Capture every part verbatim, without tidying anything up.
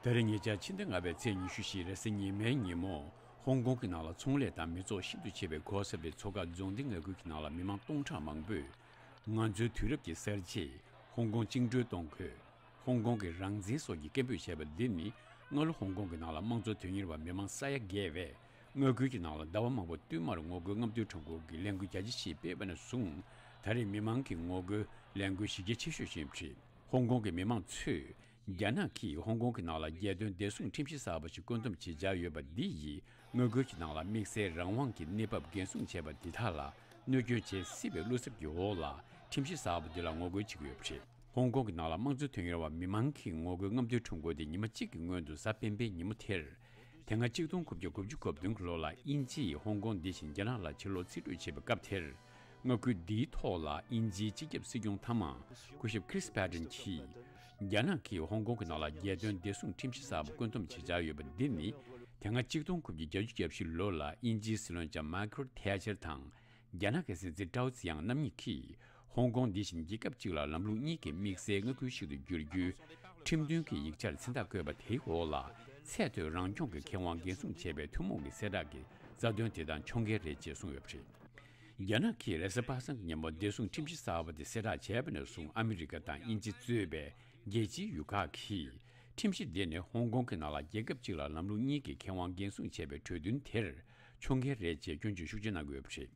ད་རེས་ཉེ་ཆར་ཕྱི་ཟླ་ལྔ་པའི་ཚེས་ཉི་ཤུ་བཞི་རེས་གཟའ་ཉི་མའི་ཉིན་མོ། ཧོང་ཀོང་གི་ནང་ལ་ཚོང་ལས་དང་མི་ཚོགས་ཤིན་ཏུ་ཆེ་བའི་གོ་ས་པའི་མཚོ་ཁ་རྫོང་སྡེ་ལྔ་ཁུལ་གྱི་ནང་ལ་མི་མང་སྟོང་ཕྲག་མང་པོས། ང་ཚོའི་དུས་རབས་ཀྱི་གསར་བརྗེ། ཧོང་ཀོང་བཅིངས་འགྲོལ་གཏོང་དགོས། ཧོང་ཀོང་གི་རང་བཙན་སོགས་ཀྱི་སྐད་འབོད་བྱས་པ་འདི་ནི། སྔ་ལོ་ཧོང་ཀོང་གི་ནང་ལ་དམངས་གཙོ་དོན་གཉེར་བ་མི་མང་ས་ཡ་བརྒལ་བས། མངའ་ཁུལ་གྱི་ནང་ལ་ཟླ་བ་མང་པོ་བསྟུད་མར་ངོ་རྒོལ་རྔམ་སྟོན་ཁྲོམ་སྐོར་གྱི་ལས་འགུལ་རྒྱ་ཆེ་ཞིག་སྤེལ་བ་ནས་བཟུང་། ད་རེས་མི་མང་གི་ངོ་རྒོལ་ལས་འགུལ་གཞི་རྒྱ་ཆེ་ཤོས་ཤིག་ཡིན་པ་རེད། ཧོང་ཀོང་གི་མི་མང་ཚོས། རྒྱ་ནག་གིས་ཧོང་ཀོང་གི་ནང་ལ་རྒྱལ་དོན་བདེ་སྲུང་ཁྲིམས་གཞི་གསར་པ་ཞིག་བཀོད་འདོམས་བྱེད་འཆར་ཡོད་པ་འདི་ཡིས། མངའ་ཁུལ་གྱི་ནང་ལ་དམིགས་བསལ་རང་དབང་གི་གནས་བབ་འགན་སྲུང་བྱས་པ་འདི་དག་ལ་གནོད་སྐྱོན་བྱེད་སྲིད་པའི་བློ་འཚབ་ཀྱི་འོག་ལ། ཁྲིམས་གཞི་གསར་པ་འདི་ལ་ངོ་རྒོལ་བྱེད་ཀྱི་ཡོད་པ་རེད། ཧོང་ཀོང་གི་ནང་ལ་དམངས་གཙོ་དོན་གཉེར་བ་མི་མང་གི་ངོ་རྒོལ་རྔམ་སྟོན་ཁྲོམ་སྐོར་དེ་ཉི་མ་གཅིག་གི་སྔོན་དུ་གཟའ་སྤེན་པའི་ཉིན་མོ་དེར། དེ་སྔ་གཅིག་སྟོང་དགུ་བརྒྱ་དགུ་བཅུ་གོ་བདུན་གྱི་ལོ་ལ་དབྱིན་ཇིས་ཧོང་ཀོང་འདི་བཞིན་རྒྱ་ནག་ལ་ཕྱིར་སློག་རྩིས་སྤྲོད་བྱས་པའི་སྐབས་དེར། མངའ་ཁུལ་འདིའི་ཐོག་ལ་དབྱིན་ཇིའི་སྤྱི་ཁྱབ་སྲིད་སྐྱོང་མཐའ་མ་སྐུ་ཞབས་Chris Patten་གྱིས། རྒྱ་ནག་གིས་ཧོང་ཀོང་གི་ནང་ལ་རྒྱལ་དོན་བདེ་སྲུང་ཁྲིམས་གཞི་གསར་པ་བཀོད་འདོམས་བྱེད་འཆར་ཡོད་པ་འདི་ནི། དེ་སྔ་གཅིག་སྟོང་དགུ་བརྒྱ་བརྒྱད་ཅུ་གྱ་བཞི་ལོ་ལ་དབྱིན་ཇིའི་སྲིད་བློན་ལྕམ་Margaret Thatcher་དང་། རྒྱ་ནག་གི་སྲིད་འཛིན་ཀྲའོ་ཙི་དབྱང་རྣམ་གཉིས་ཀྱིས། ཧོང་ཀོང་འདི་བཞིན་རྒྱལ་ཁབ་གཅིག་ལ་ལམ་ལུགས་གཉིས་ཀྱི་དམིགས་བསལ་མངའ་ཁུལ་ཞིག་ཏུ་བསྒྱུར་རྒྱུའི་ཁྲིམས་མཐུན་གྱི་ཡིག་ཆར་མཚན་རྟགས་བཀོད་པ་དེའི་འོག་ལ། ཚད་མཐོའི་རང་སྐྱོང་གི་ཁེ་དབང་འགན་སྲུང་བྱས་པའི་ཐུན་མོང་གི་གསལ་བསྒྲགས་ཀྱི་རྩ་དོན་དེ་དང་ཕྱོགས་འགལ་རེད་ཅེས་གསུངས་ཡོད་པ་རེད། རྒྱ་ནག་གིས་རེས་གཟའ་པ་སངས་ཀྱི་ཉིན་མོ་བདེ་སྲུང་ཁྲིམས་གཞི་གསར་པ་དེ་གསལ་བསྒྲགས་བྱས་པ་ནས་བཟུང་ཨ་མི་རི་ཀ་དང་དབྱིན་ཇི་གཙོས་པའི་རྒྱལ་སྤྱིའི་ཡུལ་ཁག་གིས། ཁྲིམས་གཞི་དེ་ནི་ཧོང་ཀོང་གི་ནང་ལ་རྒྱལ་ཁབ་གཅིག་ལ་ལམ་ལུགས་གཉིས་ཀྱི་ཁེ་དབང་འགན་སྲུང་བྱས་པའི་གྲོས་མཐུན་དེར་ཕྱོགས་འགལ་རེད་ཅེས་སྐྱོན་བརྗོད་ཤུགས་ཆེ་གནང་གི་ཡོད་པ་རེད།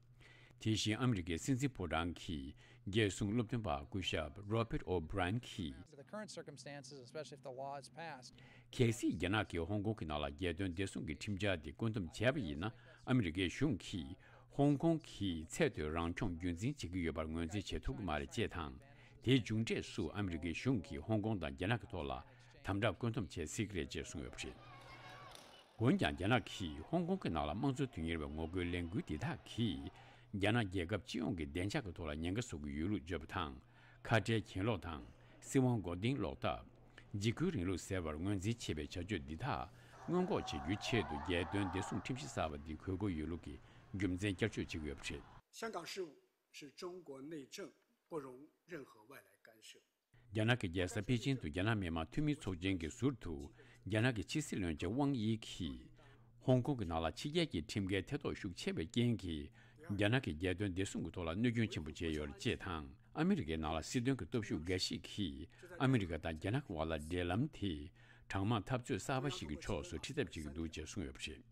དེ་བཞིན་ཨ་མི་རི་ཀའི་སྲིད་འཛིན་ཕོ་བྲང་གི་རྒྱལ་སྲུང་སློབ་སྟོན་པ་སྐུ་ཞབས་Robert O'Brien་གྱིས། Under the current circumstances, especially if the law is passed, གལ་སྲིད་རྒྱ་ནག་གིས་ཧོང་ཀོང་གི་ནང་ལ་རྒྱལ་དོན་བདེ་སྲུང་གི་ཁྲིམས་འཆར་དེ་བཀོད་འདོམས་བྱས་པ་ཡིན་ན། ཨ་མི་རི་ཀའི་གཞུང་གིས་ཧོང་ཀོང་གི་ཚད་མཐོའི་རང་སྐྱོང་རྒྱུན་འཛིན་བྱེད་ཀྱི་ཡོད་པར་ངོས་འཛིན་བྱེད་ཐུབ་ཀྱི་མ་རེད་ཅེས་དང་། དེའི་མཇུག་འབྲས་སུ་ཨ་མི་རི་ཀའི་གཞུང་གིས་ཧོང་ཀོང་དང་རྒྱ་ནག་གི་ཐོག་ལ་དམ་དྲག་བཀོད་འདོམས་བྱེད་སྲིད་ཀྱི་རེད་ཅེས་གསུངས་ཡོད་པ་རེད། འོན་ཀྱང་། རྒྱ་ནག་གིས་ཧོང་ཀོང་གི་ནང་ལ་དམངས་གཙོ་དོན་གཉེར་བའི་ངོ་རྒོལ་ལས་འགུལ་འདི་དག་གིས། རྒྱ་ནག་རྒྱལ་ཁབ་སྤྱི་ཡོངས་ཀྱི་བདེ་འཇགས་ཀྱི་ཐོག་ལ་ཉེན་ཁ་བཟོ་གི་ཡོད་ལུགས་བརྗོད་པ་དང་། ཁ་བྲལ་གྱེན་ལོག་དང་། སྲིད་དབང་མགོ་རྟིང་སློག་ཐབས། འཇིགས་སྐུལ་རིང་ལུགས་ཟེར་བར་ངོས་འཛིན་བྱེད་པའི་བྱ་སྤྱོད་འདི་དག་སྔོན་འགོག་བྱེད་རྒྱུའི་ཆེད་དུ། རྒྱལ་དོན་བདེ་སྲུང་ཁྲིམས་གཞི་གསར་པ་འདི་དགོས་མཁོ་ཡོད་ལུགས་ཀྱི་རྒྱུ་མཚན་བསྐྱར་བརྗོད་བྱེད་ཀྱི་ཡོད་པ་རེད། 香港事务是中国内政，不容任何外来干涉。 རྒྱ་ནག་གི་རྒྱལ་ས་པེ་ཅིང་དུ་རྒྱ་ནག་མི་དམངས་འཐུས་མི་ཚོགས་ཆེན་གྱི་ཟུར་དུ། རྒྱ་ནག་གི་ཕྱི་སྲིད་བློན་ཆེན་ཝང་དབྱི་གིས། ཧོང་ཀོང་གི་ནང་ལ་ཕྱི་རྒྱལ་གྱི་ཁྲིམས་འགལ་ཐེ་གཏོགས་ཤུགས་ཆེ་བའི་རྐྱེན་གྱིས། རྒྱ་ནག་གི་རྒྱལ་དོན་བདེ་སྲུང་གི་ཐོག་ལ་གནོད་སྐྱོན་ཆེན་པོ་བྱས་ཡོད་རེད་ཅེས་དང་། ཨ་མི་རི་ཀའི་ནང་ལ་སྲིད་དོན་གྱི་སྟོབས་ཤུགས་འགའ་ཞིག་གིས། ཨ་མི་རི་ཀ་དང་རྒྱ་ནག་གི་བར་ལ་འབྲེལ་ལམ་དེ། གྲངས་མང་འཐབ་རྩོད་གསར་པ་ཞིག་གི་ཕྱོགས་སུ་ཁྲིད་ཐབས་བྱེད་ཀྱི་འདུག་ཅེས་གསུངས་ཡོད་པ་རེད།